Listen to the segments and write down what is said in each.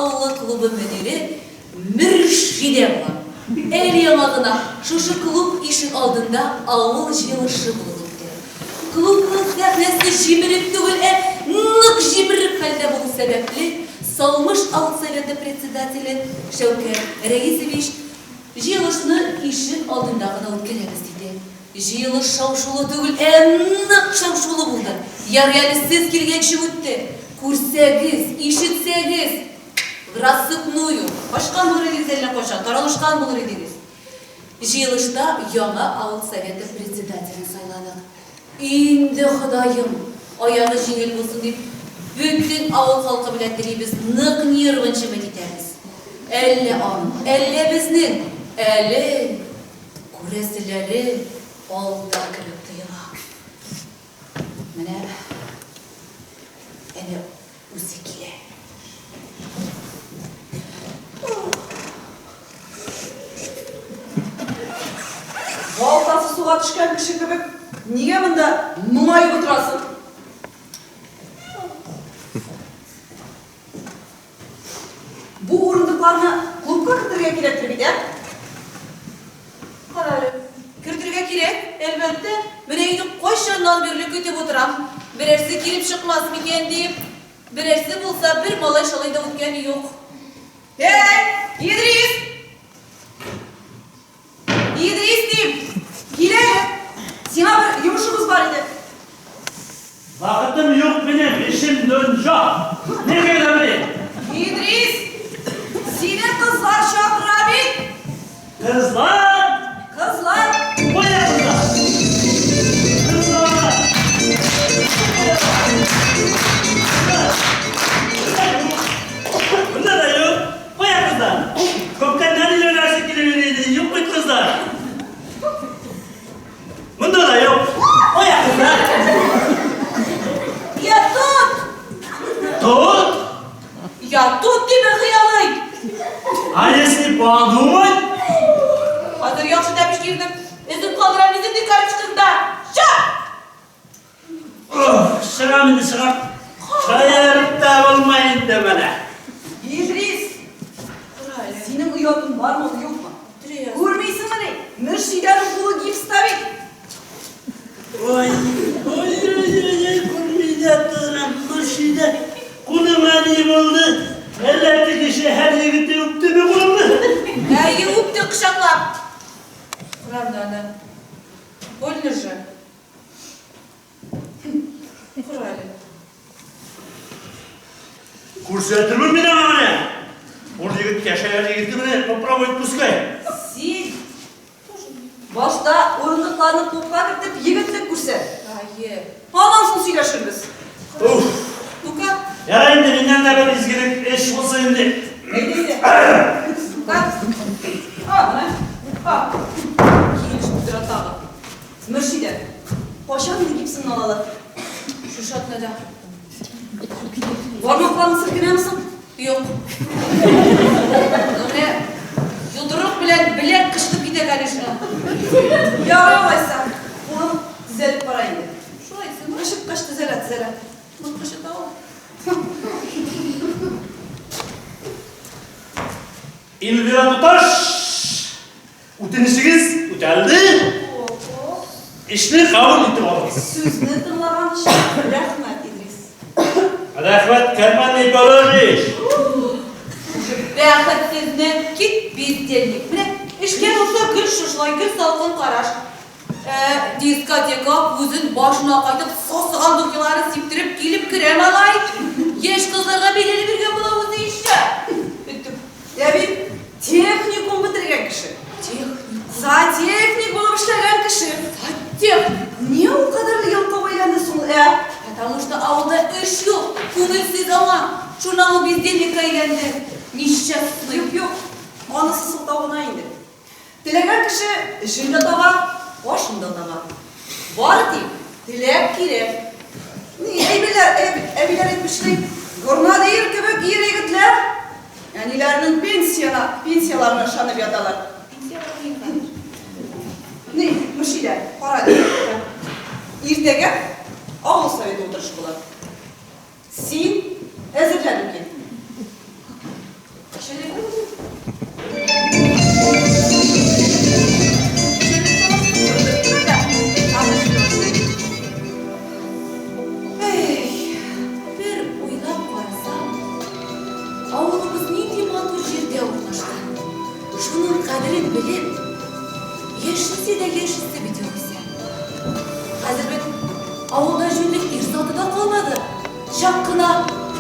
авылы клубы мөдире Мөршидә була. Әле яңа гына шушы клуб ишек алдында авыл җыелышы булып үтте. Клубның сәхнәсе җимерек түгел, ә нык җимерек хәлдә булу сәбәпле, Салмыш авыл советы председателе Шәүкәт Рәисович җыелышны ишек алдында гына үткәрәбез, диде. Җыелыш шау-шулы түгел, ә нык шау-шулы булды. Ярый әле сез килгәнче үтте. Күрсәгез, ишетсәгез! В рассыпную! Качкан булыр идегез әллә кайчан, таралышкан булыр идегез. Җыелышта яңа авыл советы председателен сайладык. Инде, Ходаем, аягы җиңел булсын дип, бөтен авыл халкы белән телибез, нык нервничать итәбез. Әллә аның, әллә безнең, әле күрәселәре алда кебек тоела. Менә әнә үзе килә. Балтасы суга төшкән кеше кебек, нигә монда моңаеп утырасың? Бу урындыкларны клубка кертергә кирәктер бит, ә? Кара әле, кертергә кирәк, әлбәттә. Менә инде кайчаннан бирле көтеп утырам. Берәрсе килеп чыкмас микән дип. Берәрсе булса, бер малай-шалай да үткәне юк. Әй, Идрис! Идрис дим! Кил әле! Сиңа бер йомышыбыз бар иде. Вакытым юк минем, эшем дөнҗа. Ни гыйлемли? Идрис! Сине кызлар чакыра бит! Кызлар? Кызлар! Кая кызлар? Кызлар! Кызлар! Монда да юк. Кая кызлар? Күптәннән өйләнәсе килеп йөри иде, юк бит кызлар. Монда да юк. Кая кызлар? Я тут! Тут? Я тут дип хыялый! А если подумать? Хәзер яхшы тәпиш кирдем. Өзеп калдырам үзеңне карточкаңда. Чап! Чыгам инде, чыгам. Шаярып та булмый инде менә. Идрис! Синең оятың бармы, юкмы? Күрмисеңмени? Мөршидәнең кулы гипста бит. Ой, ой, ой, ой, ой, күрми дә торам, Мөршидә. Кулыңа ни булды? Әллә теге шәһәр егете үптеме кулыңны? Әйе, үпте кочаклап. Правда, аны. Больно же. Кара әле. Күрсәтермен мин аңа менә. Ул егеткә шәһәр егете менә попробуй пускай. Син башта урындыкларны клубка кертеп егетлек күрсәт. Әйе. Аннан соң сөйләшербез. Уф. Ну-ка. Ярар инде, миннән дә бер изгелек эш булсын инде. Әйдә, әйдә. Ну-ка. А, менә. А. Килешеп тора тагы. Мөршидә, кайчан инде гипсыңны алалар? Шушы атнада. Бармакларың селкенәме соң? Юк. Ну менә йодрык белән беләк кычытып китә, конечно. Ярый алайса, кулың төзәлеп бара инде. Шулай дисеңме? Кычыткач төзәлә, төзәлә. Нык кычыта ул. Эльвира туташ! Үтенечегез үтәлде. Эшне кабул итеп алыгыз. Сүзне тыңлаган өчен рәхмәт, Идрис. Рәхмәт, карманный положишь. Бәхетсезне, кит, бездельник. Менә эшкә булса гел шушылай, гел салкын караш. Ә дискотека үзен башына кайтып, сасыган духиларын сиптереп килеп керә малай. Яшь кызларга биләле биргән була үзе еще. Ә бит техникум бетергән кеше. Техникум. Сантехник булып эшләгән кеше. Сантехник. Ни ул кадәрле ялкау әйләнде соң ул, ә? Потому что авылда эш юк, күңелсез аңа. Шуннан ул бездельникка әйләнде. Несчастный. Юк, юк, анысы сылтау гына инде. Теләгән кеше эшен дә таба, ашын да таба. Бары тик теләк кирәк. Ни, әбиләр, әбиләр әйтмешли, горнадир кебек ир-егетләр әниләренең пенсияна, пенсияләренә ышанып яталар. Ни, Мөршидә, кара әле. Иртәгә авыл советы утырышы була. Син әзерләнеп кил. Эх, бер уйлап карасам, авылыбыз нинди матур җирдә урнашкан. Шуның кадерен белеп, яшисе дә яшисе бит югыйсә. Хәзер бит авылда җүнле ир заты да калмады. Чак кына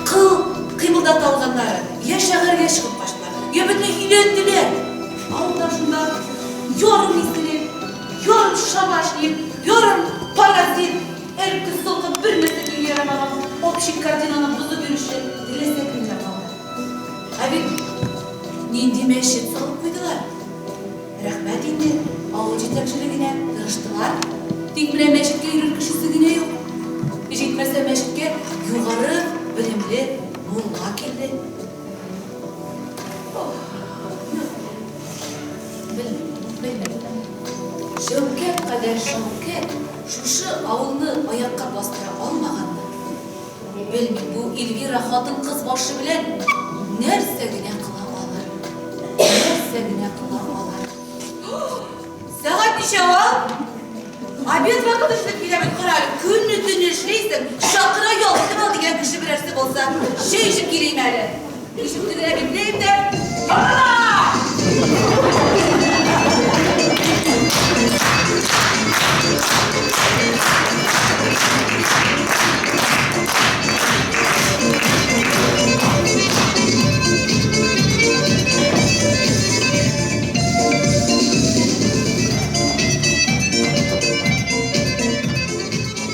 кыл кыймылдата алганнары я шәһәргә чыгып качтылар, я бөтенләй өйләнделәр. Авылда шунда ярым исерек, ярым шабашник, ярым паразит, Эрке-солкы бер нәрсәгә ярамаган общий картинаны бозып йөрүче теләсә кемнәр калды. Ә бит нинди мәчет салып куйдылар. Рәхмәт инде авыл җитәкчелегенә, тырыштылар. Тик менә мәчеткә йөрер кешесе генә юк. Җитмәсә мәчеткә югары белемле мулла килде. Ох, белмим, белмим. Шәүкәт кадәр Шәүкәт шушы авылны аякка бастыра алмаганмы? Белмим, бу Эльвира хатын-кыз башы белән нәрсә генә кыла алыр? Нәрсә генә кыла алыр? Сәгать ничә ул? Обед вакыты җитеп килә бит, кара әле, көне-төне эшлисең, чакыра ял итеп ал дигән кеше берәрсе булса, чәй эчеп килим әле. Ишек төбенә бикләйм дә, Ябыла!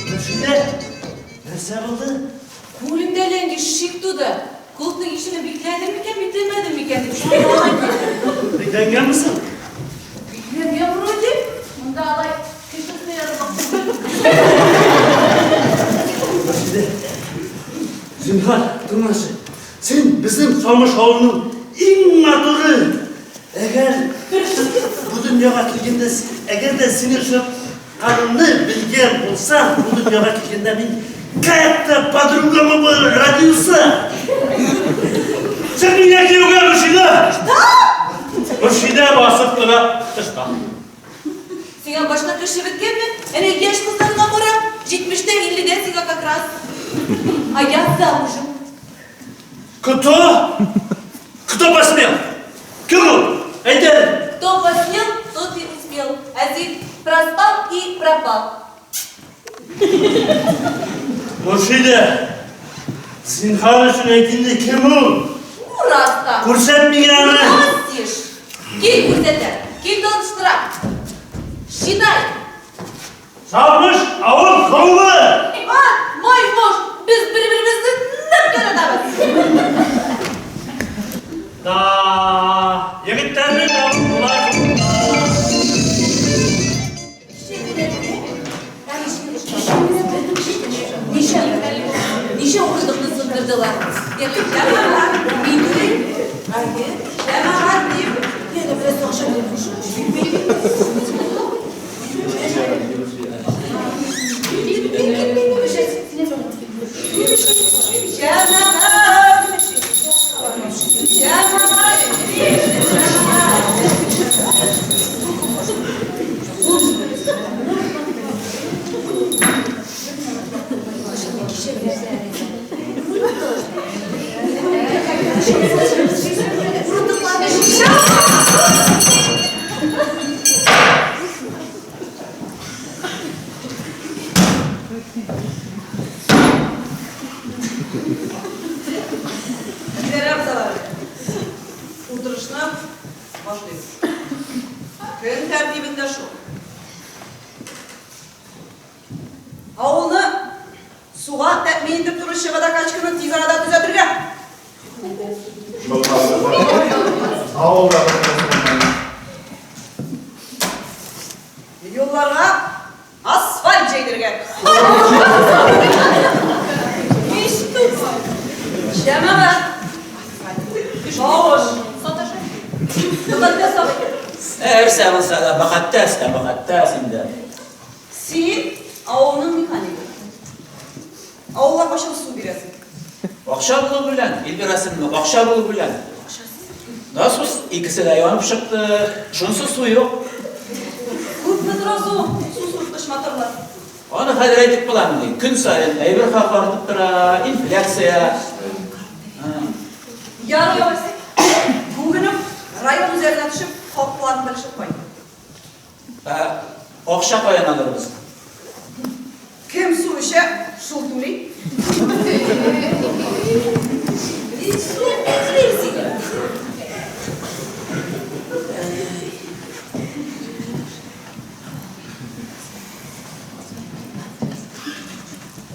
Мөршидә, нәрсә булды? Күңелемдә әллә нинди шик туды. Клубның ишеген бикләдем микән, бикләмәдем микән дип шуңа ялган килде. Бикләнгәнме соң? Бикләнгән вроде. Монда алай кеше сыярлык түгел. Мөршидә, зинһар, тыңлачы. Син безнең Салмыш авылының иң матуры. Әгәр бу дөньяга килгәндә, әгәр дә сине очратканымны белгән булсам, бу дөньяга килгәндә мин как-то по-другому бы родился. Син миңа кияүгә, Мөршидә! Что? Мөршидә басып тора тышта. Сиңа башка кеше беткәнме? Әнә яшь кызларга кара, җитмештә, илледә сиңа как раз. А я замужем. Кто? Кто посмел? Кем ул? Әйт әле. Кто посмел, тот и успел. Ә син проспал и пропал. Мөршидә, зинһар өчен әйт инде, кем ул? Ну, раз так. Күрсәт миңа аны. Просишь. Кил күрсәтәм, кил таныштырам. Считай. Салмыш авыл клубы! А, мой муж, без бер-беребезне нык яратабыз. Да, егетләрне таптылар. Ничә, ничә урындыкны сындырдылар. Җәмәгать, мин түгел. Әйе, җәмәгать дип. Янә бераз акча биреп Җәмәгать! Җәмәгать! Идарә әгъзалары, утырышны башлыйбыз. Көн тәртибендә шул. Авылны суга тәэмин итеп торучы водокачканы тиз арада төзәтергә. Авылда Юлларга асфальт җәйдергә. Җәмәгать. Тавыш. Мөкатдәс абый. Нәрсә булса да, Мөкатдәс тә Мөкатдәс инде. Син авылның механигы. Авылга кайчан су бирәсең? Акча булу белән, Эльвира сеңлем, акча булу белән. Насос икесе дә янып чыкты. Шунсыз су юк. Күпме тора су, су суыткыч моторлар? Аны хәзер әйтеп буламыни? Көн саен әйбер хакы артып тора, инфляция. Ярый алайса. Бүген үк район үзәгенә төшеп, хакларын белешеп кайт. Ә акча каян алырбыз? Кем су эчә, шул түли.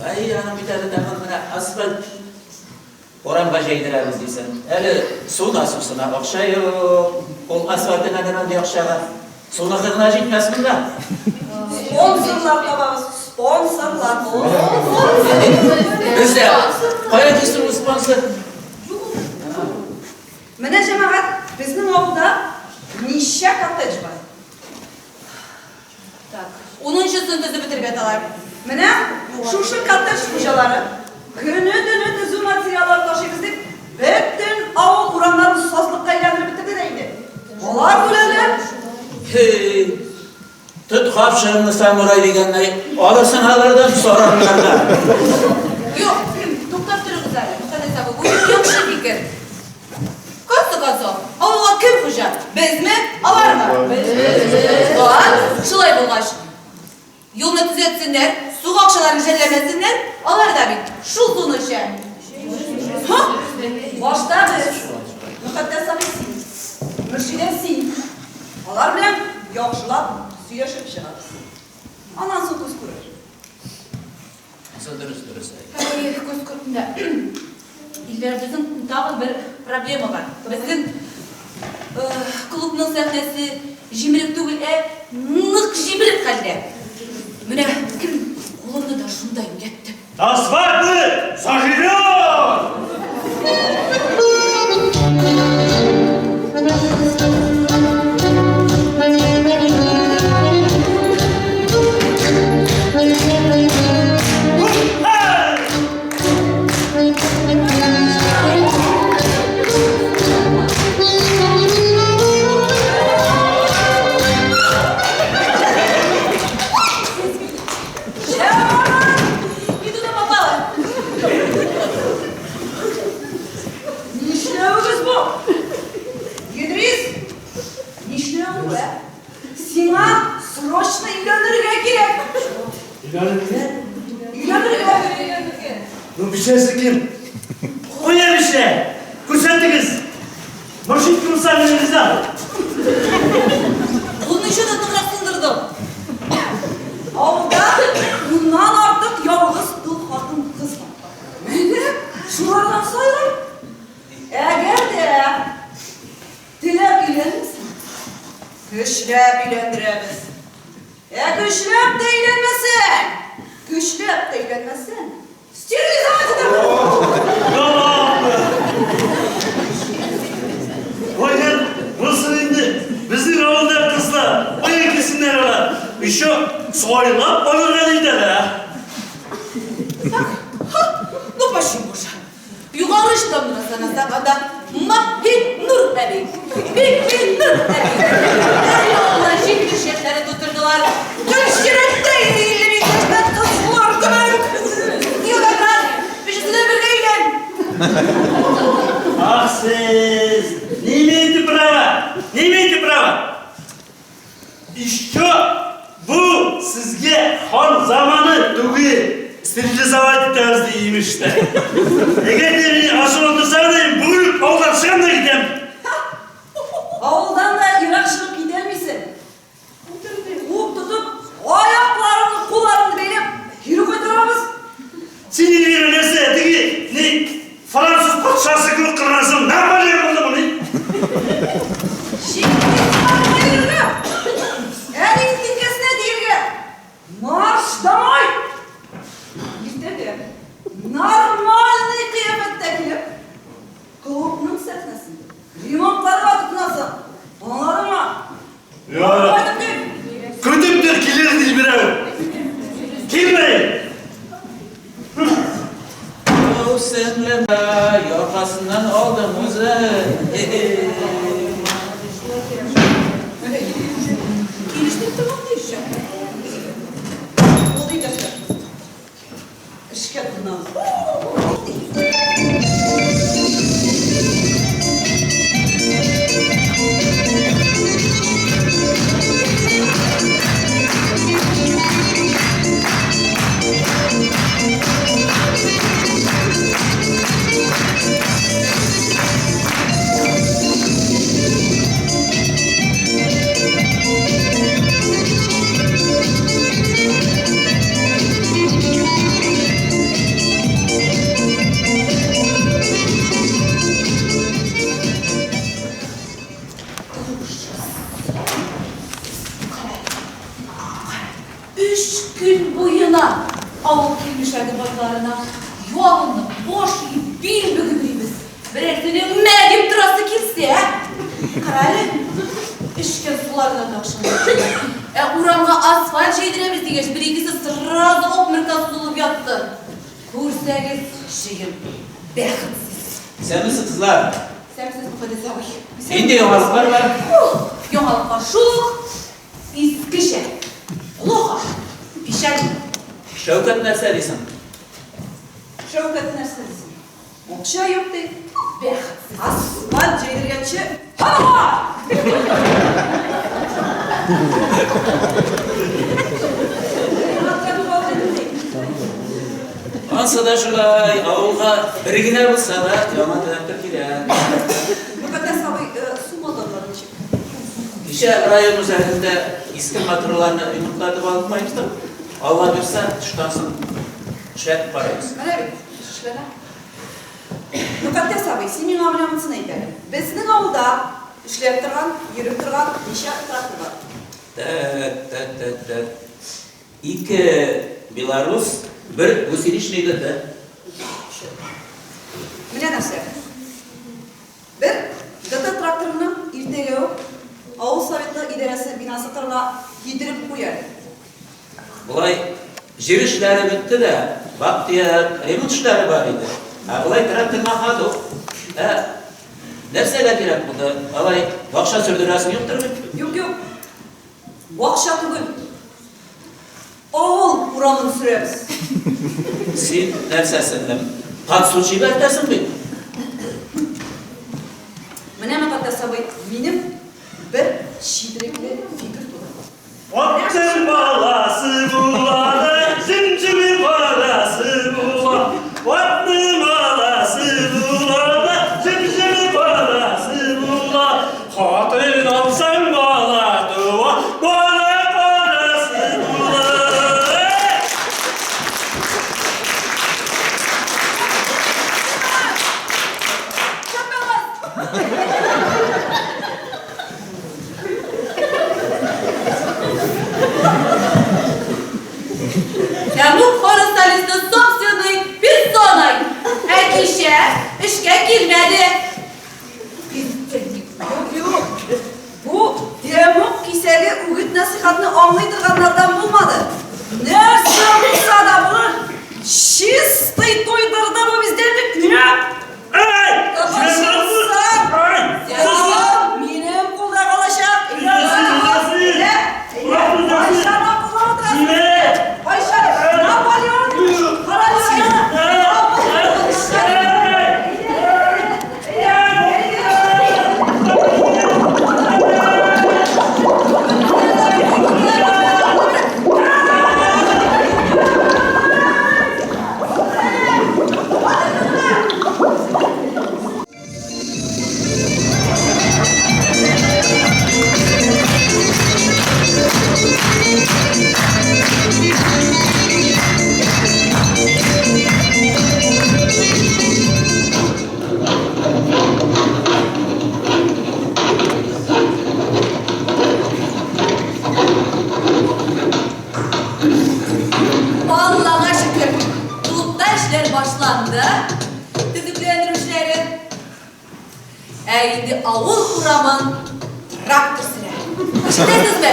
Әй, аның бит әле тагын менә асфальт Урамга җәйдерәбез дисең. Әле су насосына акча юк. Ул асфальтына да мондый акчага. Суныкы гына җитмәс монда. Спонсорлар табабыз, спонсорлар. Бездә кая килсен ул спонсор? Менә, җәмәгать, безнең авылда ничә коттедж бар? Так, унынчысын төзеп бетерергә талар. Менә шушы коттедж хуҗалары көне-төне төзү материаллары ташыйбыз дип, бөтен авыл урамнарын сазлыкка әйләндереп бетерде дә инде. Алар түләүле. Һей, тот капчыгыңны, самурай дигәннәй, алырсың алардан, сараннардан. Юк, туктап торыгыз әле, Мөхәддәс абый, бу бик яхшы фикер. Конце концов, авылга кем хуҗа? Безме, алармы? Без. Бар, шулай булгач, юлны төзәтсеннәр, суга акчаларын жәлләмәсеннәр, алар да бит шул суны эчә. Һа? Башта без, Мөхәддәс абый син, Мөршидә син. Алар белән яхшылап сөйләшеп чыгабыз. Аннан соң күз күрер. Ансы дөрес, дөрес. Әй, күз күрдем. Илдар, безнең тагын бер проблема бар. Безнең клубның сәхнәсе җимерек түгел, ә нык җимерек хәлдә. Менә кулымны да шунда юнәттем. До свадьбы заживем! Не туда попала. Нишләвегез бу? Идрис, нишләвең бу, ә? Сиңа срочно өйләнергә кирәк. Өйләнергә? Өйләнергә. Өйләнергә. Ну, бичәсе кем? Кая бичә? Күрсәтегез. Мөршид булса мин риза. Кулны еще да ныграк сындырдым. Авылда уннан артык ялгыз тол хатын-кыз бар. Менә шулардан сайла. Әгәр дә теләп өйләнмәсәң, көчләп өйләндерәбез. Ә көчләп тә өйләнмәсәң, көчләп тә өйләнмәсәң, стерилизовать итәрбез. Да ладно. Каян булсын инде безнең авылда кызлар, каян килсеннәр алар? Еще сайлап алырга диде әле, а? Так, ха, ну почему же? Югары очтан гына санасак, анда Маһинур әби, Бибинур әби. Һәр ягына 70 яшьләрен тутырдылар. Гөлчирәттәй 55 яшьтә кызлар кебек. Килограмм, өчесе дә бергә өйлән. Ах сез, не имеете права, не имеете права. Еще бу сезгә хан заманы түгел. Стерилизовать итәбез ди имеш тә. Әгәр дә мине ачуландырсагыз, мин бүген үк авылдан чыгам да китәм. Авылдан да ерак чыгып китәлмисең. Куып тотып, аякларыңны, кулларыңны бәйләп, кире кайтарабыз. Син Эльвира нәрсә, теге ни француз патшасы кебек кыланасың, Наполеон булдымы ни? Читкә йөрергә! Әниең теңкәсенә тиергә! Марш домой! Иртәгә нормальный кыяфәттә килеп, клубның сәхнәсендә Өч көн буена авыл килмешәге байларына ялынып, баш иеп, бил бөгеп йөрибез. Берәрсенең мә дип торасы килсә, кара әле, эчкән суларына да акча. Ә урамга асфальт җәйдерәбез дигәч, бер-икесе сразу обморокка сузылып ятты. Күрсәгез, җыен бәхетсез. Исәнмесез, кызлар. Исәнмесез, Мөхәддәс абый. Нинди яңалыклар бар? Яңалыклар шул ук, искечә. Плохо, печально. Шәүкәт нәрсә дисең? Шәүкәт нәрсә дисең? Акча юк ди. Бәхетсез. Асфальт җәйдергәнче, һава! Ансы да шулай, авылга бер генә булса да яңа трактор кирәк. Мөкатдәс абый, су моторлары ничек? Кичә район үзәгендә иске моторларны ремонтлатып алып кайттым. Алла бирсә, төштән соң эшләтеп карыйбыз. Менә бит, эш эшләнә. Мөкатдәс абый, син миңа менә монысын әйт әле. Безнең авылда эшләп торган, йөреп торган ничә трактор бар? Тәк, тәк, тәк, тәк. Ике Беларус, бер гусеничный ДТ. Менә нәрсә. Бер ДТ тракторыңны иртәгә үк авыл советы идарәсе бинасы кырына китереп куй әле. Болай җир эшләре бетте дә, вак-төяк ремонт эшләре бар иде. Ә болай трактор на ходу. Ә нәрсәгә кирәк булды? Алай бакча сөрдерәсең юктыр бит? Юк, юк. Бакча түгел. Авыл урамын сөрәбез. Син нәрсә, сеңлем, под суд җибәртәсең бит. Менә, Мөкатдәс абый, минем бер четерекле фикер туды. Атның баласы була да, җем-җеме баласы була. Атның баласы була да, җем-җеме баласы була. Хатын алсаң бала туа, бала карасы була. Тәмуг хоры солисты собственной персоной. Ә кичә эшкә килмәде. Юк, юк. Бу тәмуг кисәге үгет-нәсыйхәтне аңлый торганнардан булмады. Нәрсә булса да булыр, чистый туйдырды бу бездельникне. Эй! Тапшырсам, сәлам минем кулда калачак. Кайчан акылга утырасың? Кайчан? Наполеон! Карале! Аллага шөкер, клубта эшләр башланды. Төзекләндерү эшләре. Ә инде авыл урамын трактор сөрә. Ишетәсезме?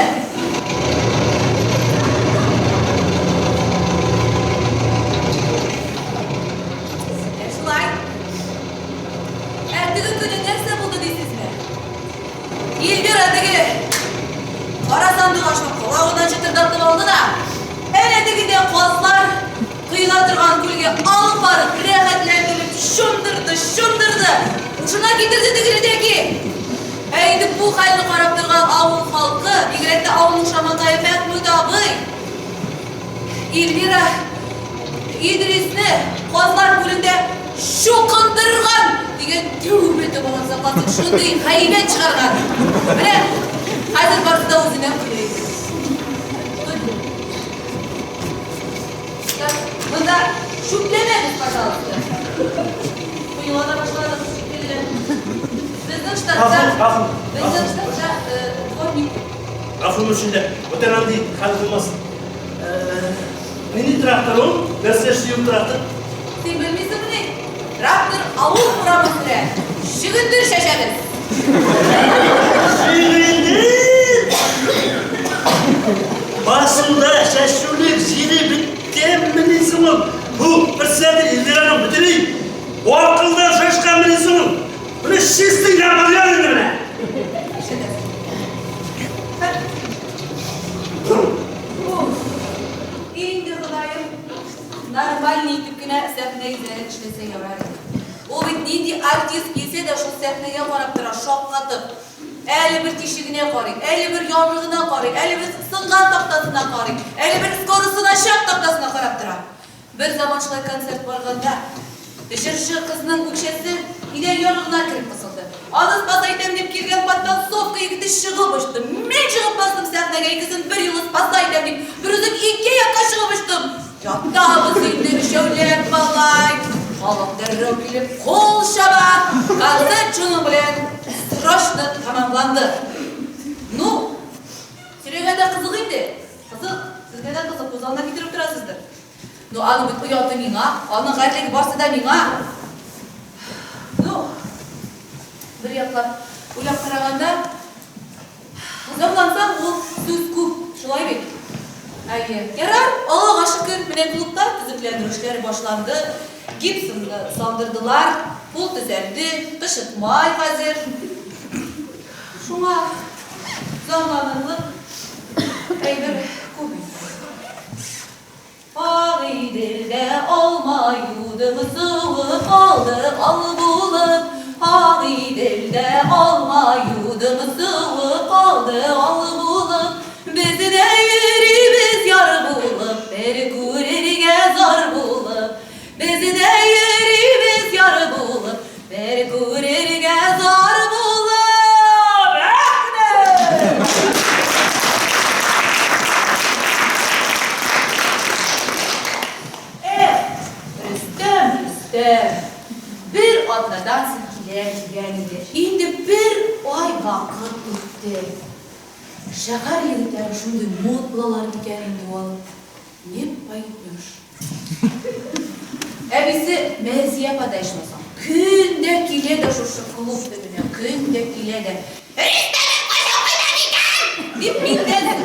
Ә шулай. Ә теге көне нәрсә булды дисезме? Эльвира теге кара сандык аша колагыннан чытырдатып алды да, әнә тегендә казлар коена торган күлгә алып барып, рәхәтләндереп чумдырды, чумдырды. Һушына китерде тегене тәки. Ә инде бу хәлне карап торган авыл халкы, бигрәк тә авылның шамакае Мәхмүт абый, Эльвира Идрисне казлар күлендә чукындырган дигән тәүбә табалар сакласын, шундый гайбәт чыгарган. Менә хәзер барысы да үзеннән көлә инде. Так, монда чүпләмәгез, пожалуйста. Коела да башладыгыз шикелле. Безнең штатта, безнең штатта дворник. Гафу Мөршидә, бүтән андый хәл булмасын. Нинди трактор ул? Нәрсә эшли ул трактор? Син белмисеңмени? Трактор авыл урамы сөрә. Чөгендер чәчәбез. Чөгендер! Басуда чәчүлек җире беткәнмени соң ул? Бу председатель Эльвираның бөтенләй акылдан шашканмыни соң ул? Менә чистый Наполеон инде менә. Инде Ходаем, нормальный итеп кенә сәхнә йөзләрен эшләсә ярар иде. Ул бит нинди артист килсә дә шул сәхнәгә карап тора, шаккатып. Әле бер тишегенә карый, әле бер ярыгына карый, әле бер сынган тактасына карый, әле бер скоро сыначак тактасына карап тора. Бер заман шулай концерт барганда, җырчы кызның үкчәсе идән ярыгына кереп кысылды. Аны спасать итәм дип килгән подтанцовка егете чыгып очты. Мин чыгып бастым сәхнәгә, икесен бер юлы спасать итәм дип, берүзем ике якка чыгып очтым. Ятабыз инде өчәүләп, малай. Халык дәррәү килеп кул чаба. Концерт шуның белән срочно тәмамланды. Ну, сөйләгәндә дә кызык инде. Кызык, сезгә дә кызык, күз алдына китереп торасыздыр. Ну, аның бит ояты миңа, аның гарьлеге барсы да миңа. Ну, бер яклап уйлап караганда, зарлансаң, ул сүз күп, шулай бит? Әйе. Ярар, Аллага шөкер, менә клубта төзекләндерү эшләре башланды. Гипсны салдырдылар, пул төзәлде, кычытмай хәзер. Шуңа зарланырлык әйбер күп инде. Агыйделдә алма юдым, суы калды ал булып. Агыйделдә алма юдым, суы калды ал булып. Без дә йөрибез яр булып, бер күрергә зар булып. Без дә йөрибез яр булып, бер күрергә зар булып. Рәхмәт! Эх, Рөстәм, Рөстәм, бер атнадан соң киләм дигән иде. Инде бер ай вакыт үтте. Шәһәр егетләре шундый мут булалар микән инде ул? Не поймешь. Әбисе Мәрзия апа да ичмасам, көн дә килә дә шушы клуб төбенә, көн дә килә дә, Рөстәмем кайчан кайта микән? дип миннән сорый.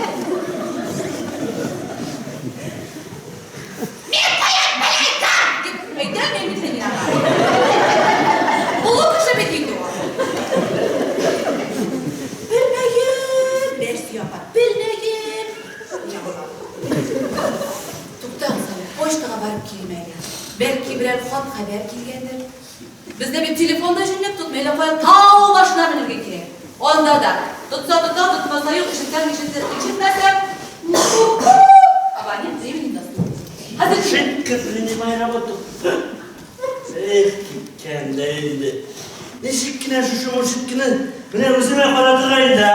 Мин каян беләм соң? дип әйтәм мин бит мин аңа. Олы кеше бит инде ул. Белмәем, Мәрзия апа, белмәем. Туктагыз әле, почтага барып килим әле. Бәлки берәр хат-хәбәр килгәндер. Бездә бит телефон да җүнләп тотмый, әллә кая тау башына менергә кирәк. Анда да тотса тота, тотмаса юк, ишетсәң ишетер, ишетмәсәң, абонент временно недоступен. Хәзер киләм. Шитка принимай работу. Эх, киткән дә инде. Ничек кенә шушы Муршиткины менә үземә каратырга инде, а?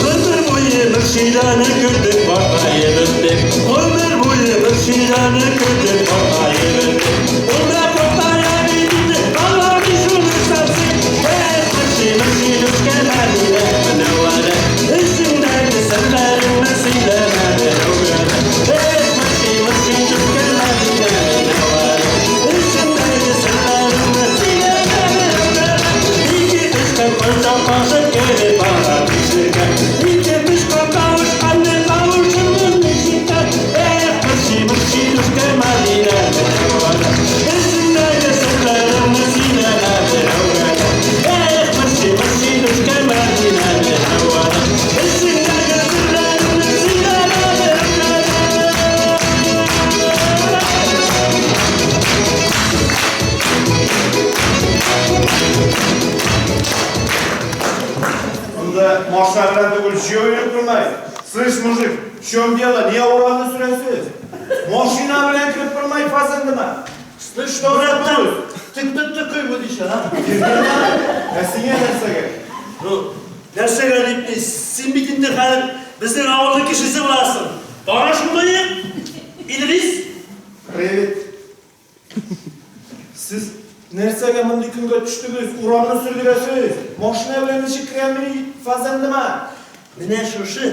Гомер буе Мөршидәне көтеп картаеп беттек. Гомер буе Мөршидәне көтеп картаеп беттек. Ул да картая бит инде, аңа ни шуны сәтсен. Эх, Мөрши, Мөрши, үскән Мәдинә Мөнәвәрә. Эчеңдәге серләреңне сөйләмә берәүгә дә. Эх, Мөрши, Мөрши, үскән Мәдинә Мөнәвәрә. Эчеңдәге серләреңне сөйләмә берәүгә дә. Ике төшкән кайта кашып кереп бара тишеккә. Ике тычкан кавышканны кавышырмын ничек. Эх, Мөрши, Мөрши, үскән Мәдинә Мөнәвәрә. Эчеңдәге серләреңне сөйләмә берәүгә дә. Эх, Мөрши, Мөрши, үскән Мәдинә Мөнәвәрә. Эчеңдәге серләреңне сөйләмә берәүгә дә. Монда машина белән түгел, җәяү йөреп тормай. Слышь, мужик, в чем дело? Нигә урамны сөрәсез? Машина белән кереп тормай фазендыма. Слышь, что Братан, за ты кто такой будешь, а? Ә сиңа нәрсәгә? Ну, нәрсәгә дип ни, син бит инде хәзер безнең авылның кешесе буласың. Таныш булыйк. Идрис. Привет. Сез нәрсәгә мондый көнгә төштегез? Урамны сөрдерәсез. Машина белән ничек керәм мин фазендама? Менә шушы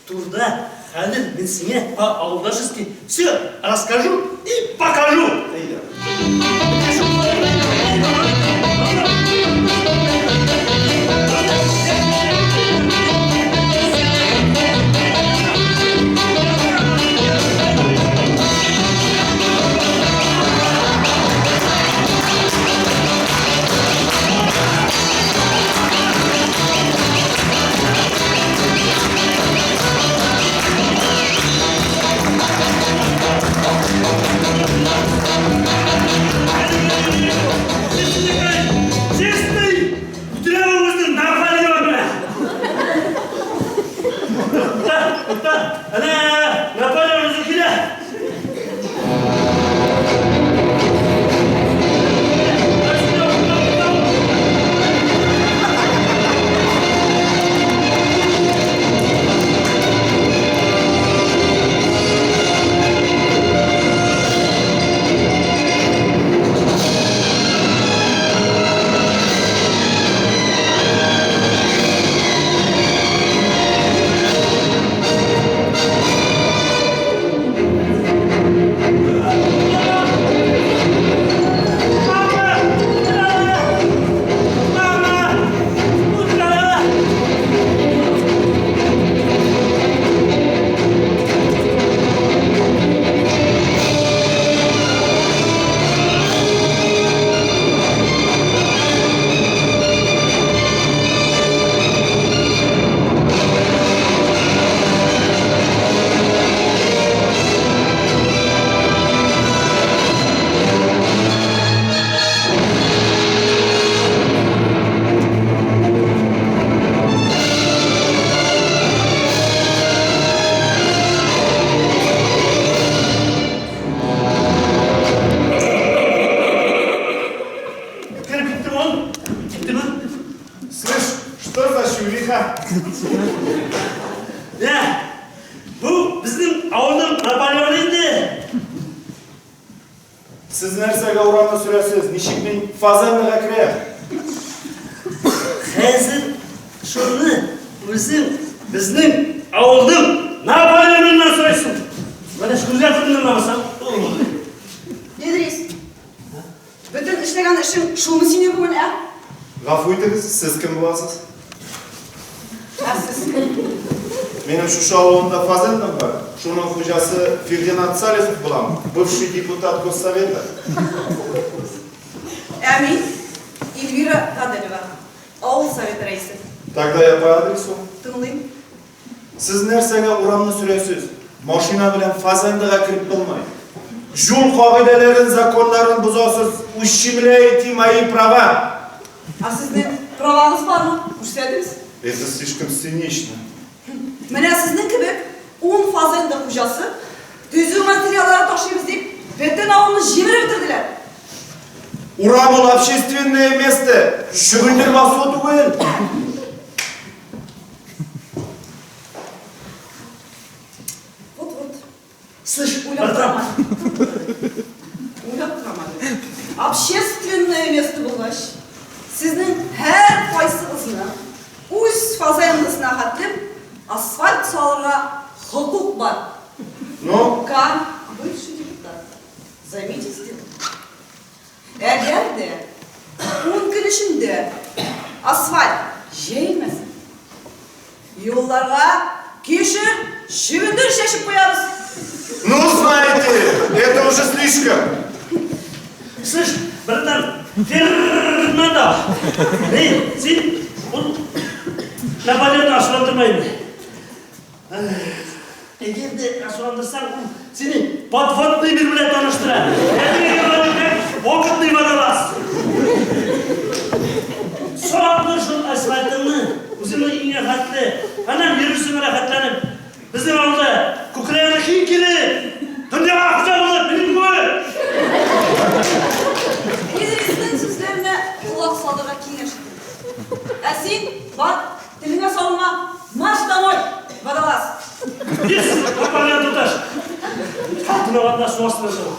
турда хәзер мин сиңа по-авылдашески все расскажу и покажу. Әйдә. Честный! Үтерәм үзен Наполеон белән! Тукта, тукта! Әнә, Наполеон үзе килә! Мама! Мама! Үтерә! Кереп киттеме ул? Киттеме? Слышь, что за чувиха? Менә, бу безнең авылның Наполеоны инде. Сез нәрсәгә урамны сөрәсез? Ничек мин фазендага керәм? Хәзер шуны үзең безнең авылның Наполеоныннан сорайсың. Менә күзгә күренде намаса. Идрис, бөтен эшләгән эшең шулмы синең бүген, ә? Гафу итегез, сез кем буласыз? Ә сез? Минем шушы авылымда фазендам бар. Шуның хуҗасы Фердинанд Салихов булам, бывший депутат Госсовета. Ә мин Эльвира Гаделева, авыл советы рәисе. Тогда я по адресу. Тыңлыйм. Сез нәрсәгә урамны сөрәсез? Машина белән фазендага кереп булмый. Юл кагыйдәләрен, законнарын бозасыз, ущемляете мои права. Ә сезнең правагыз бармы? Күрсәтегез. Это слишком цинично. Менә сезнең кебек ун фазенда хуҗасы төзү материаллары ташыйбыз дип, бөтен авылны җимереп бетерделәр. Урам ул общественное место, чөгендер басуы түгел. Вот-вот. Слышь, Уйлап братан, торам. Уйлап торам әле. Общественное место булгач, сезнең һәр кайсыгызның үз фазендасына хәтле асфальт салырга хокук бар. Ну, Как бывший депутат, займитесь делом. Әгәр дә 10 көн эчендә асфальт җәелмәсә, юлларга кишер, чөгендер чәчеп куябыз. ну знаете, это уже слишком. Слышь, братан, Фернандо, эй, син ул Наполеонны ачуландырма инде. Әгәр дә ачуландырсаң, ул сине подводный мир белән таныштыра. Әлеге говорю, как опытный водолаз. Сорап тор шул асфальтыңны, үзеңнең өеңә хәтле, аннан йөрерсең рәхәтләнеп. Безнең авылда күкрәгенә киң килеп, дөньяга хуҗа булып, минем кебек. Идриснең сүзләренә колак салырга киңәш итәм. Ә син, бар, телеңә салынма, марш домой, водолаз. Yes, Наполеон туташ. Уйнаганда су астына чыгып.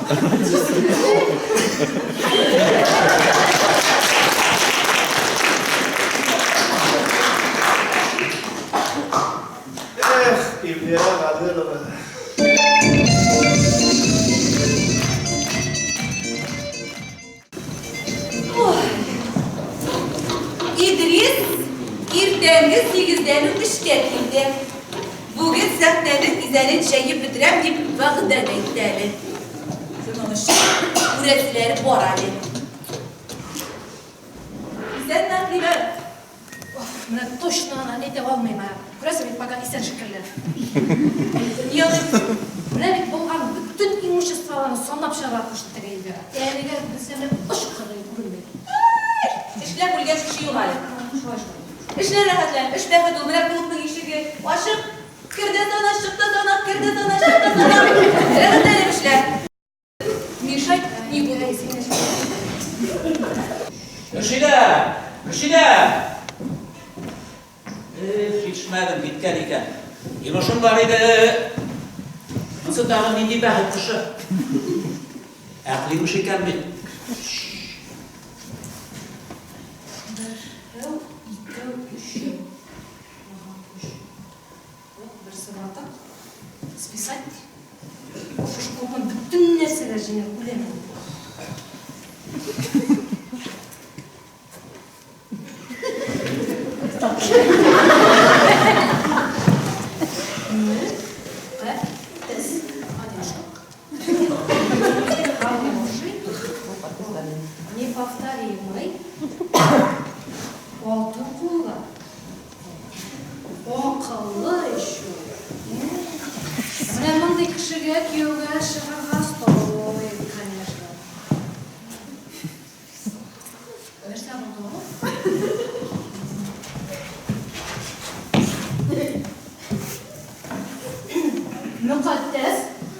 Эх, Эльмира Гаделова. Идрис иртәнге сигездән үк эшкә килде. Бүген сәхнәнең изәнен җәеп бетерәм дип вәгъдә дә итте әле. Шуның өчен күрәселәре бар әле. Исәнме, Әхлимә? Менә точно гына әйтә алмыйм, ә. Күрәсең бит, пока исән шикелле. Ни алыйм? Менә бит булган бөтен имуществоларны санап чыгарга кушты теге Эльвира. Әлегә безгә менә оч кырые күренми. Эшләп үлгән кеше юк әле. Шулай шул. Эшлә рәхәтлән, эш бәхет ул. Менә клубның ишеге ачык. Кер дә сана, чык та сана, кер дә сана, чык та сана. Рәхәтләнеп эшлә. Мешать не буду. Мөршидә! Мөршидә! Эх, җитешмәдем, киткән икән. Йомышым бар иде. Монысы тагын нинди бәхет кошы? Әкълимыш икән бит. Берәү, икәү, өчәү. Ага, өч. Вот, берсе ватык. Списать. Шушы клубның бөтен нәрсәләр җыйнап үләм. Мөкатдәс. Один штук. Хороший. Неповторимый. Алтын куллы. Акыллы еще. Менә мондый кешегә кияүгә чыгарга стоит, конечно. Нәрсә булды ул? Мөкатдәс,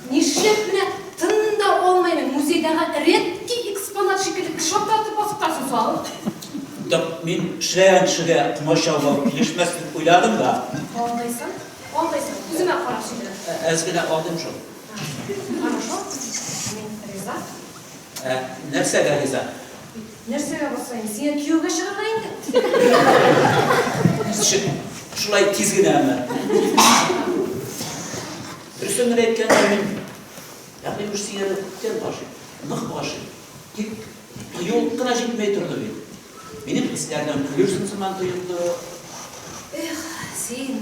нишләп менә тын да алмый музейдагы редкий экспонат шикелле кеше аптыратып басып торасың соң? Так мин эшләгән кешегә комачаулау килешмәс дип уйладым да. Алдыйсың, алдыйсың, үземә карап сөйлә. Әз генә алдым шул. Хорошо, мин риза. Ә нәрсәгә риза? Нәрсәгә булса инде, сиңа кияүгә чыгарга инде. Ничек шулай тиз генәме? Дөресен генә әйткәндә, мин ягъни уж сиңа да күптән гашыйк, нык гашыйк. Тик кыюлык кына җитмәй торды бит. Минем хисләрдән көлерсең сыман тоелды. Эх, син.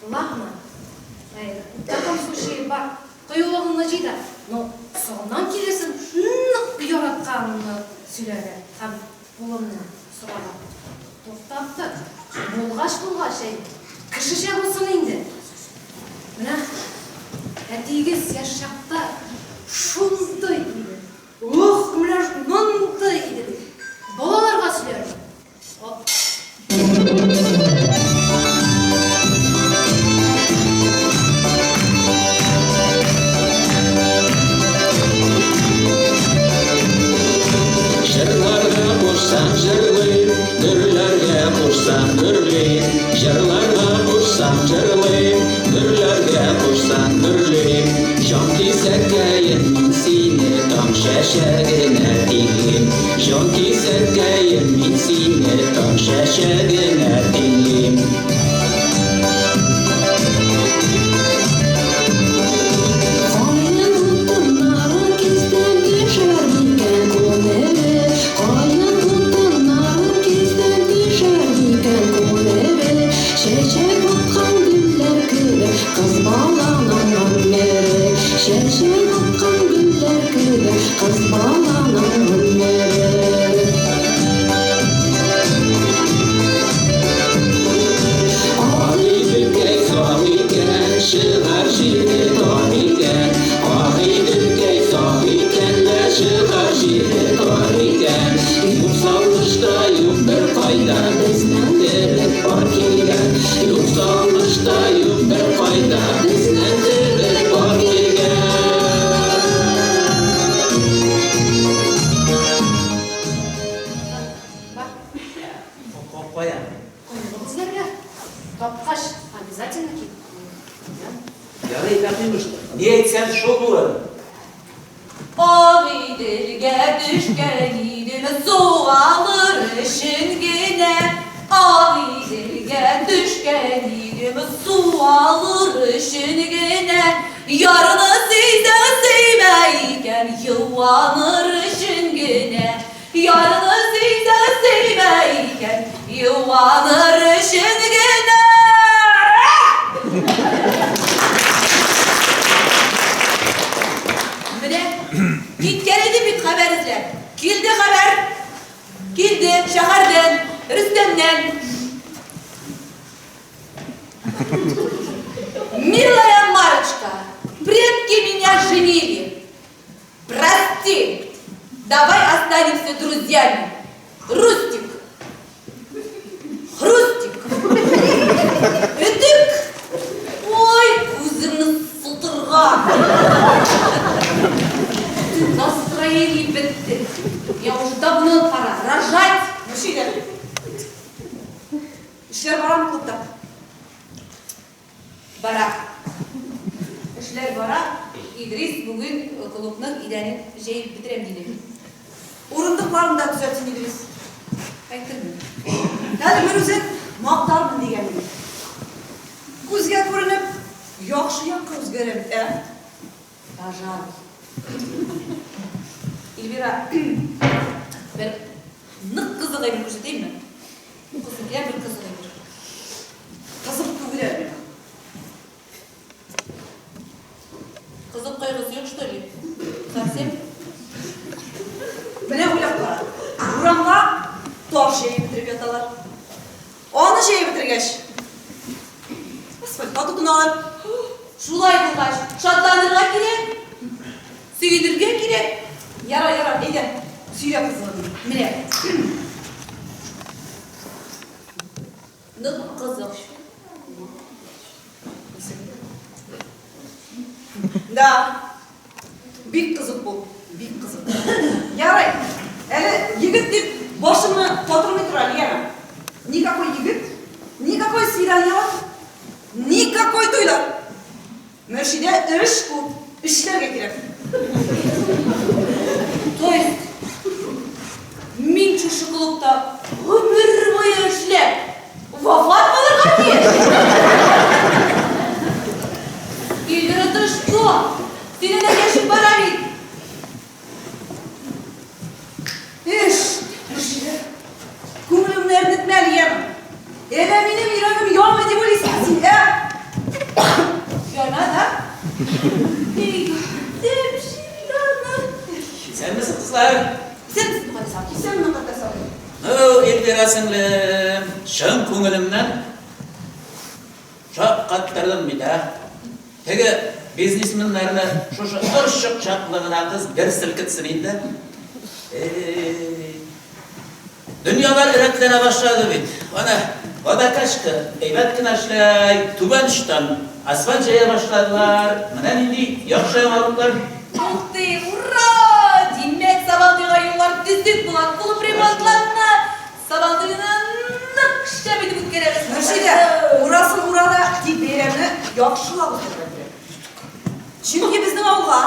Ладно. Әй, в таком случае бар, кыюлыгыңны җый да, но соңыннан килерсең нык яратканыңны сөйләргә һәм кулымны сорарга. Туктап тор. Булгач булгач, әй, кешечә булсын инде. Менә әтиегез яшь чакта шундый иде. Ух, менә мондый иде дип, балаларга сөйләрмен. Оп. Җырларга кушсаң җырлыйм, гөрләргә кушсаң гөрлим. Җырларга кушсаң җырлыйм, гөрләргә кушсаң гөрлим. Җан кисәккәем, мин сине таң чәчәгенә тиңлим. Җан кисәккәем, мин сине таң чәчәгенә тиңлим. Каен утыннарын кистем, төшәр микән күңеле? Каен утыннарын кистем, төшәр микән күңеле? Чәчәк аткан гөлләр кебек, кыз баланың гомере. Чәчәк аткан гөлләр кебек, кыз баланың гомере. Агыйделкәй сак икән, чыгар җире тар икән. Агыйделкәй сак икән лә, чыгар җире тар икән. Юк салышта, юк бер кайда безнең кебек пар килгән. Юк салышта, юк бер кайда безнең кебек пар килгән. Бар. Кая? Кайлык эзләргә. Тапкач, обязательно кил. Ярый, Әхлимыш, ни әйтсәң шул булыр. Агыйделгә төшкән идем, су алыр өчен генә. Агыйделгә төшкән идем, су алыр өчен генә. Ярны сөйсәң сөймә икән, юаныр өчен генә. Ярны сөйсәң сөймә икән, юаныр өчен генә. Менә киткән идем бит хәбәр эзләп. Килде хәбәр. Килде шәһәрдән, Рөстәмнән. Милая Марочка, предки меня женили. Прости, давай останемся друзьями. Рустик, Хрустик, Өтек. Ой, күзеңне сытырга. Настроение бетте. Я уже давно пора рожать. Мөршидә. Эшләр барамы клубта? Бара. Эшләр бара. Идрис бүген клубның идәнен җәеп бетерәм диде. Урындыкларын да төзәтсен Идрис. Әйтермен. Әле бер үзен мактармын дигән идем. Күзгә күренеп, яхшы якка үзгәрә бит, ә? Пожалуй. Эльвира, бер нык кызык әйбер күрсәтәйемме? Укысын килә, бер кызык әйбер. Кызык түгел әле миңа. Кызык кайгысы юк, что ли? Совсем? Менә уйлап кара. Урамга таш җәеп бетереп яталар. Аны җәеп бетергәч, асфальтка тотыналар. Шулай булгач, шатланырга кирәк, сөенергә кирәк. Ярар, ярар, әйдә, сөйлә кызыгыңны. Менә. Нык кызык. Да, бик кызык бу, бик кызык. Ярый, әле егет дип башыңны катырмый тор әле, яме. Никакой егет, никакой свиданиялар, никакой туйлар. Мөршидә, эш күп, эшләргә кирәк. То есть, мин шушы клубта гомер буе эшләп, вафат булырга тиеш? Эльвира, ты что? Синең дә яшең бара бит. Эш, Мөршидә. Күңелеңне әрнетмә әле, яме. Әллә минем йөрәгем янмый дип уйлыйсыңмы син, ә? Яна да. Эй, Җәмшид аны. Исәнмесез, кызлар. Исәнмесез, Мөкатдәс абый. Исәнме, Мөкатдәс абый. Ну, Эльвира сеңлем, чын күңелемнән шаккаттырдың бит, ә? Теге бизнесменнарны шушы орчык чаклы гына кыз бер селкетсен инде. Эй, дөньялар рәтләнә башлады бит. Ана, водокачка әйбәт кенә эшләй, түбән очтан асфальт җәя башладылар. Менә нинди яхшы яңалыклар. Ух ты, ура! Димәк, Сабантуйга юллар төзек була, клуб ремонтлана. Сабантуйны нык шәп итеп үткәрәбез. Мөршидә, урасын ура да, тик бәйрәмне яхшылап үткәрергә кирәк. Чөнки безнең авылга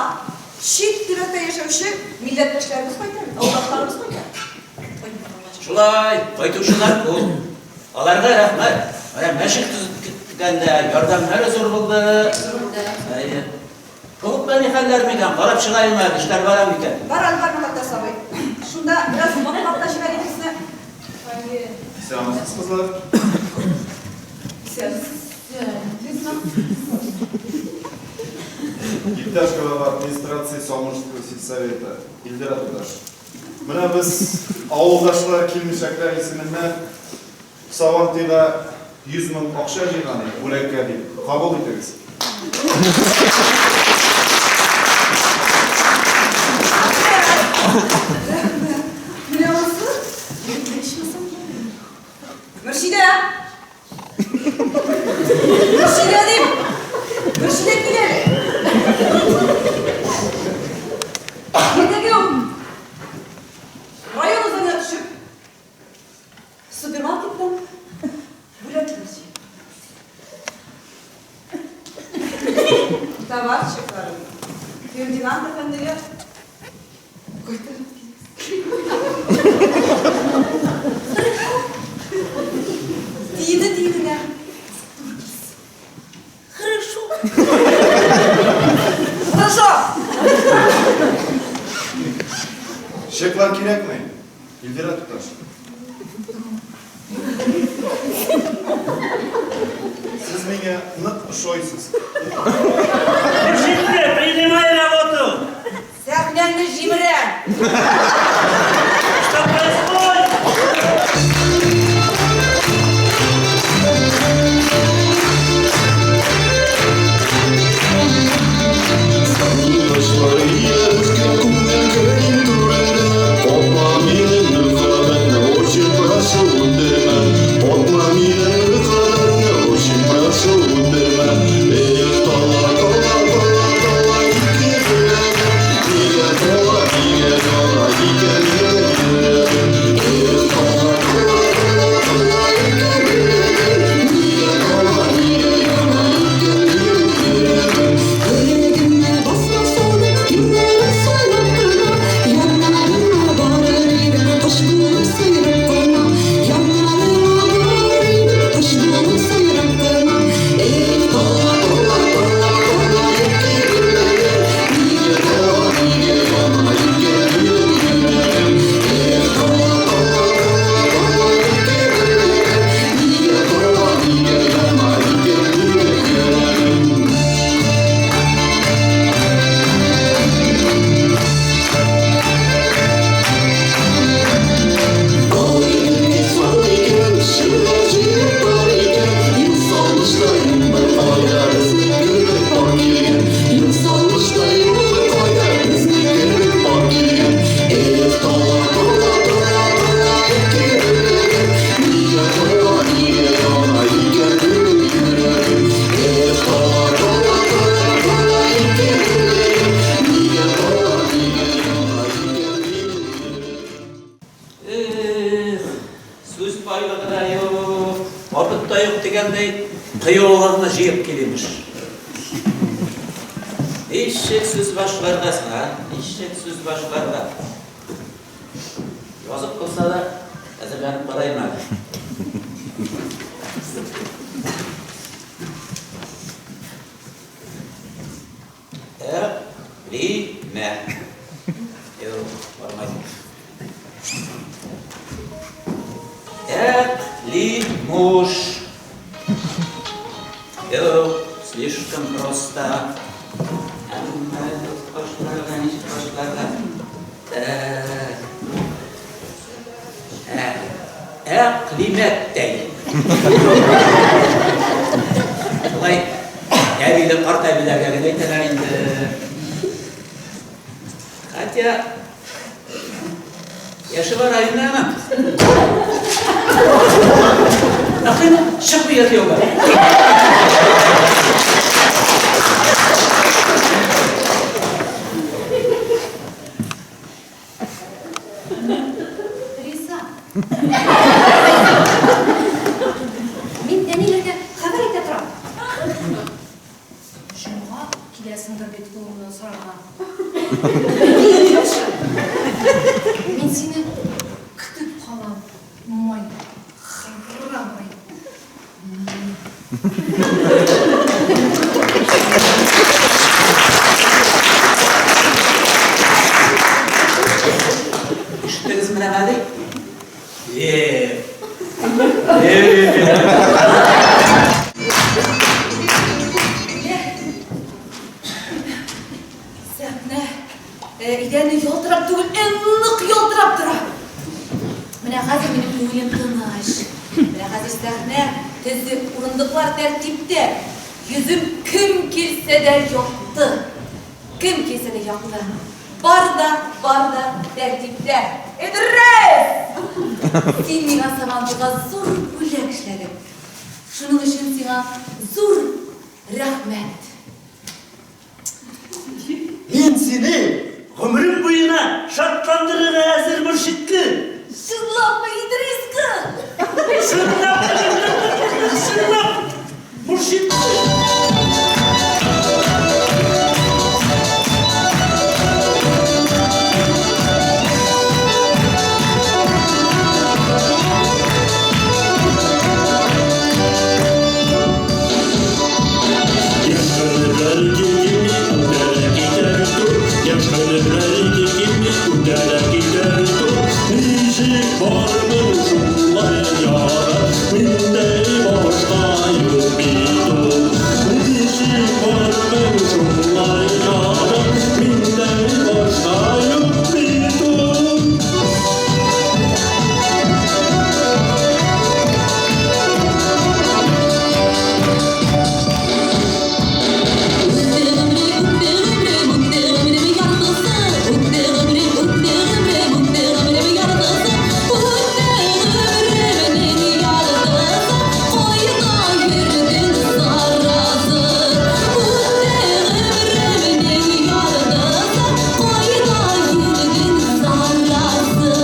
чит төбәктә яшәүче милләттәшләребез кайта бит, авылдашларыбыз кайта. Шулай, кайтучылар күп. Аларга рәхмәт. Менә мәчет төзеткәндә ярдәмнәре зур булды. Әйе. Клубта ни хәлләр микән? Карап чыгаем әле, эшләр бара микән? Бар әле, бар, Мөкатдәс абый. Шунда бераз ваклап та җибәр Идрисне. Исәнмесез, кызлар. Исәнмесез. Иптәш глава администрации Салмышского сельсовета Илдира туташ. Менә без авылдашлар, килмешәкләр исеменнән Сабантуйга 100 мең акча җыйган идек, бүләккә дип. Кабул итегез. Рәхмәт. Менә монысы ичмасам. Мөршидә! Мөршидә дим! Мөршидә кил әле! Иртәгә үк район үзәгенә төшеп, супермаркеттан бүләкләр җый. Товар чекларын Фердинанд әфәндегә Чеклар кирәкми. Илвира туташ. Сез миңа нык ошыйсыз. Мөршидне, принимай работу! Сәхнәңне җимерәм! Что происходит? Йөрәгемә басма салып, көннәрен сайлап кына, Яннарыңа барыр идем, кош булып сайрап кына. Яннарыңа барыр идем, кош булып сайрап кына. Эх, тала, тала, тала, тала, ике йөрәгем, Нигә тала, нигә яна икән минем йөрәгем? Эх, тала, тала, тала, тала, ике йөрәгем, Нигә тала, нигә яна икән минем йөрәгем? Эх, сүз байлыгы да юк, опыт та юк дигәндәй, кыюлыгыңны җыеп кил, имеш. Ничек сүз башларга соң, а? Ничек сүз башларга? Язып булса да, әзерләнеп барайм әле. Әкълимә. Юк, бармай. Әкълимуш. Юк, слишком просто. Әмма башларга, ничек башларга? Так. Ә, Әкълимәттәй. Шулай әбиле, карт әбиләргә генә әйтәләр инде. Хотя яше бар инде аның. Әкълимә, чыкмый ятıyor. Риза. Мин әниләргә хәбәр итә торам. Җомга киләсеңдер бит кулыңнан сорарга. Бик яхшы. Мин сине көтеп калам, мой храбрый. Ишеттегезме менә ди? Е. Е. Сәхнә идәне ялтырап түгел, ә нык ялтырап тора. Менә хәзер минем күңелем тыныч. Менә хәзер сәхнә төзек, урындыклар тәртиптә. Йөзем кем килсә дә якты. Кем килсә дә якты. Бар да, бар да тәртиптә. Идрис! Син миңа Сабантуйга зур бүләк эшләдең. Шуның өчен сиңа зур рәхмәт. Мин сине гомерем буена шатландырырга әзер, Мөршидке. Чынлапмы, Идриска? Чынлап, чынлап, Мөршидке. Яшь гомерләр китми, үтәләр китәр. Ничек бармын шулай ярар, миндә башка юк бит ул. Ничек бармын шулай ярар, миндә башка юк бит ул. Үтте гомрем, үтте гомрем, үтте гомрем яртысы. Үтте гомрем, үтте гомрем, үтте гомрем яртысы. Үтте гомремнең яртысы. Кайда йөрдең сарасы? Үтте гомремнең яртысы. Кайда йөрдең сарасы?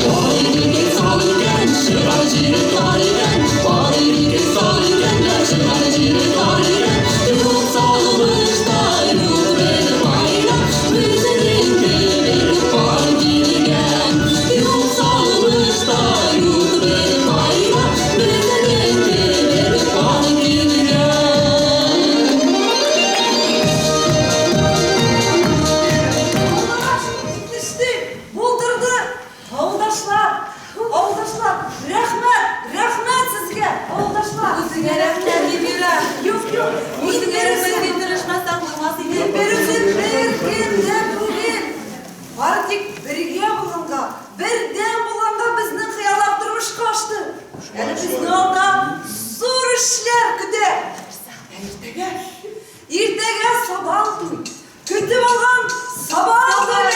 Бар иде сал икән, чыгар җире тар икән. Бар иде сал икән, дә чыгар җире тар икән. Юк салмышта, юк бер файда, безнең кебек пар килгән. Юк салмышта, юк бер файда, безнең кебек пар килгән. Аллага шөкер, җитеште, булдырды. Авылдашлар, авылдашлар, рәхмәт, рәхмәт сезгә, авылдашлар. Үзеңә рәхмәт, Эльвира. Юк, юк, мин Үзеңә рәхмәт, берүзем, син тырышмасаң булмас иде. мин берүзем беркем дә түгел. Бары тик бергә булганга, бердәм булганга безнең хыяллар тормышка ашты. Әле безне алда зур эшләр көтә. Ә иртәгә, иртәгә Сабан туй. Көтеп алган Сабан туе.